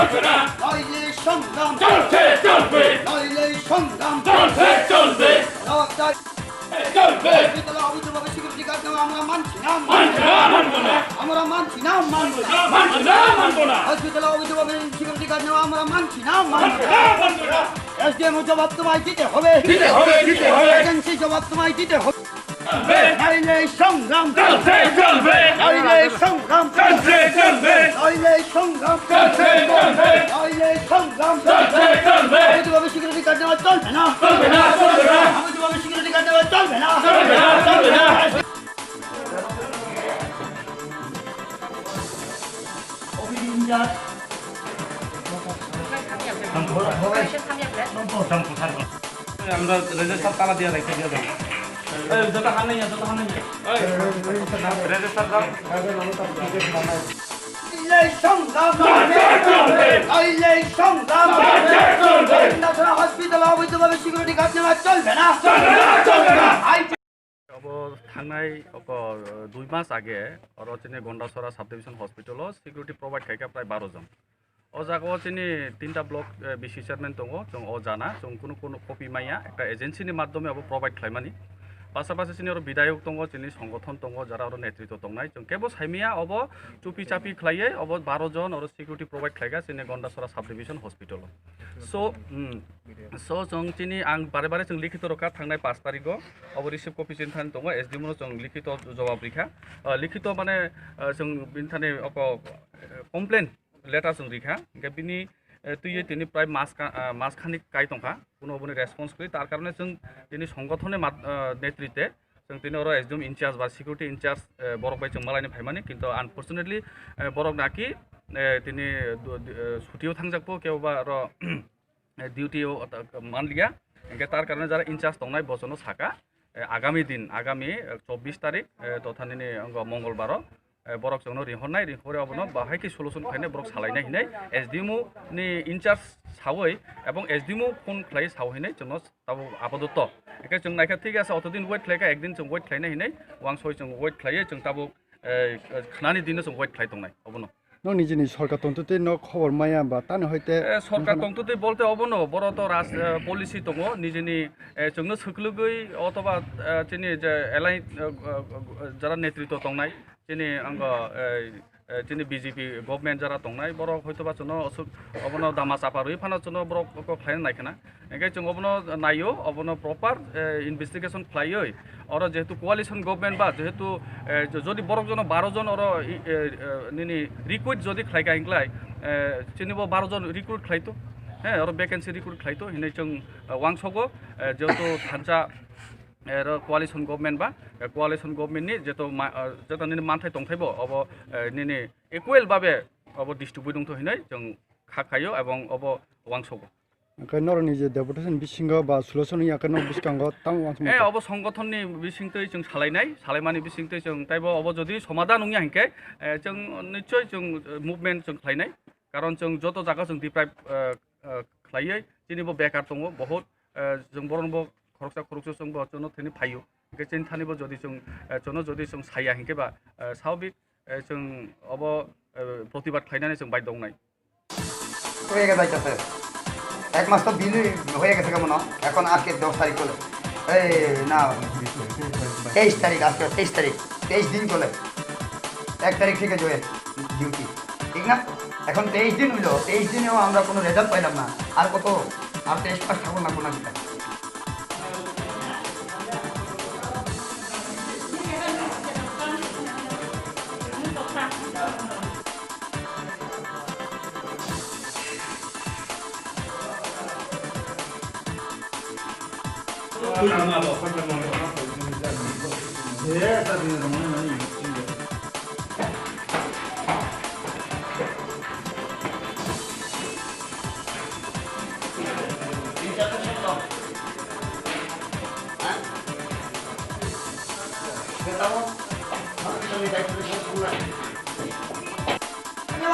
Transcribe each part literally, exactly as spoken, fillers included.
নইলে সংগ্রাম চলছে চলবে। নইলে সংগ্রাম চলছে চলবে। রক্তার চলবে। হসপিটালে অবৈধভাবে সিকিউরিটি গার্ড নেওয়া আমরা মানছি না, মানছি না, মানবো না। আমরা মানছি না, মানবো না। মানছি না, মানবো না। হসপিটালে অবৈধভাবে সিকিউরিটি গার্ড নেওয়া আমরা মানছি না, মানবো না। মানছি না, মানবো না। এসডিএম জবাব তোমায় দিতে হবে। দিতে হবে, দিতে হবে। এজেন্সি জবাব তোমায় দিতে হবে। চলবে। নইলে সংগ্রাম চলছে চলবে। নইলে সংগ্রাম চলছে চলবে। নইলে সংগ্রাম চলছে চলবে। নইলে সংগ্রাম চলছে চলবে। অবৈধভাবে সিকিউরিটি গার্ড নেওয়া চলবে না। চলবে না, চলবে না। অবৈধভাবে সিকিউরিটি গার্ড নেওয়া চলবে না। চলবে না, চলবে না। Office in charge. আমরা রেজিস্টার তালা দিয়ে রেখে দিয়ে যাবো। এই, যত হান নেই, যত হান নেই। এই, রেজিস্টার দাও। এই সংগ্রাম চলবে। এই সংগ্রাম চলবে। হসপিটালে অবৈধভাবে সিকিউরিটি গার্ড নেওয়া চলবে না। চলবে না, চলবে না। I Obo thangnai oko, uh, dui mas age oro chini Gondasora Sub Division Hospital o security provide khaikha prai baro jon. O jaga o chini tinta block, uh, B C chairman tongo, chwng o jana, chwng kunu kunu copy maya, ekta agency ni madhyome obo provide khlaimani. Pasapasi chini oro bidayok tongo, chini songothon tongo, jara oro netritwo tongnai, chwng kebo saimaya obo chupi chapi khlaiwi obo baro jon oro security provide khlaikha chini Gondasora Sub Division Hospital o. So, hmm, so chwng chini ang bare bare chwng likhito rwkha thangnai pash tarikgo. Obo receive copy chini thani tongo, S D M no chwng likhito jawab rikha. Ah, likhito mane, ah, chwng bini thani oko, eh, complaint letter chwng rikha. Hingke bini, eh, twiwi tini prai mas ka-, ah, mas khani kai tongkha. Kuno oboni response kwrwi, tar karone chwng tini songothonni mat-, ah, netrite chwng tini oro S D M in charge ba security in charge, eh, borok bai chwng malaini phaimani. Kintu unfortunately, eh, borok naki, eh, tini du-, du-, eh, sutio thangjakpo kebo ba oro eh, duty o ta-, manliya. Hingke tar karone jara in charge tongnai bosono saka, eh, agami din, agami, eh, chobbish tarik, eh, totha nini ongo Mongolbaro, eh, borok chwngno ringhornai, ringhore obono bahai khe solution khainai borok salainai hinai S D M ni in charge sawi ebong S D M phone khlai sawi hinai chwngno tabo apadoto. Hingke chwng naikha thik ase, otodin wait khlaikha, ekdin chwng wait khlainai hinai, wangsoi chwng wait khlaiwi chwng tabo, eh, khnani dino chwng wait khlai tongnai obono. Nokni jini sorkar tongtwtwi nok khobor maya ba tani hoite Eh, sorkar nokno tongtwtwi bolte obono, boro to ras-, eh, policy tongo, nijini, eh, chwngno swklwgwi otoba, eh, chini je alliance, eh, eh, jara netritwo tongnai, chini ango, eh, eh, chini B J P government jara tongnai, borok hoitoba chwngno osuk obono dama chapa rwi phano chwngno borok kok khlaina naikhwna. Hingke chwng obono naio, obono proper, eh, investigation khlaiwi, oro jehetu coalition government ba jehetu, eh, jo-, jodi borok jono baro jon oro i, eh, eh, nini recruit jodi khlaika hinklai, eh, chini bo baro jon recruit khlaito, he, oro vacancy recruit khlaito hinwi chwng, eh, wangsogo, eh, jehetu thansa, eh, oro coalition government ba, eh, coalition government ni jeto ma-, eh, jeto nini manthai tongthai bo obo, eh, nini equal babe obo distribute wngtho hinwi chwng kha khaio ebong obo wangsogo. Hingke norokni je deputation bisingo ba solution wngya khe nok bwskango tamo uansukma Eh, khe? Obo songothonni bisingtwi chwng salainai, salaimani bisingtwi chwng taibo obo jodi somadhan wngya hinkhe, eh, chwng nichoi chwng, eh, movement chwng khlainai. Karon chwng joto jaga chwng deprive, eh, eh, khlaiwi chini bo bekar tongo, bohut, eh, chwng boronbo khoroksa khoroksa chwng bo chwngno thwini phaio. Hinkhe chini thani bo jodi chwng, eh, chwngno jodi chwng saya hinkhe ba, eh, swabik, eh, chwng obo, eh, protibad khlainani chwng baidhyo wngnai. হয়ে গেছে যাইতেছে। এক মাস তো বিল হয়ে গেছে কেমন? এখন আজকে দশ তারিখ হলো। এই না, তেইশ তারিখ, আজকে তেইশ তারিখ, তেইশ দিন চলে। এক তারিখ থেকে জয়েন ডিউটি, ঠিক না? এখন তেইশ দিন হইলো, তেইশ দিনেও আমরা কোনো রেজাল্ট পাইলাম না। আর কত? আর তেইশ মাস থাকবো না কোনো একটা।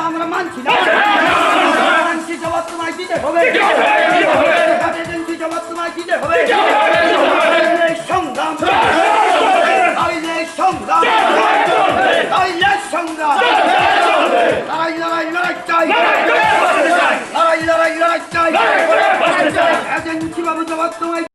আমরা মানছি না। এজেন্সি জবাব তোমায় দিতে হবে। এজেন্সি জবাব তোমায় দিতে হবে। এই সংগ্রাম, এই সংগ্রাম, এই সংগ্রাম, লড়াই, লড়াই, লড়াই চাই। Abo jawab tongnai.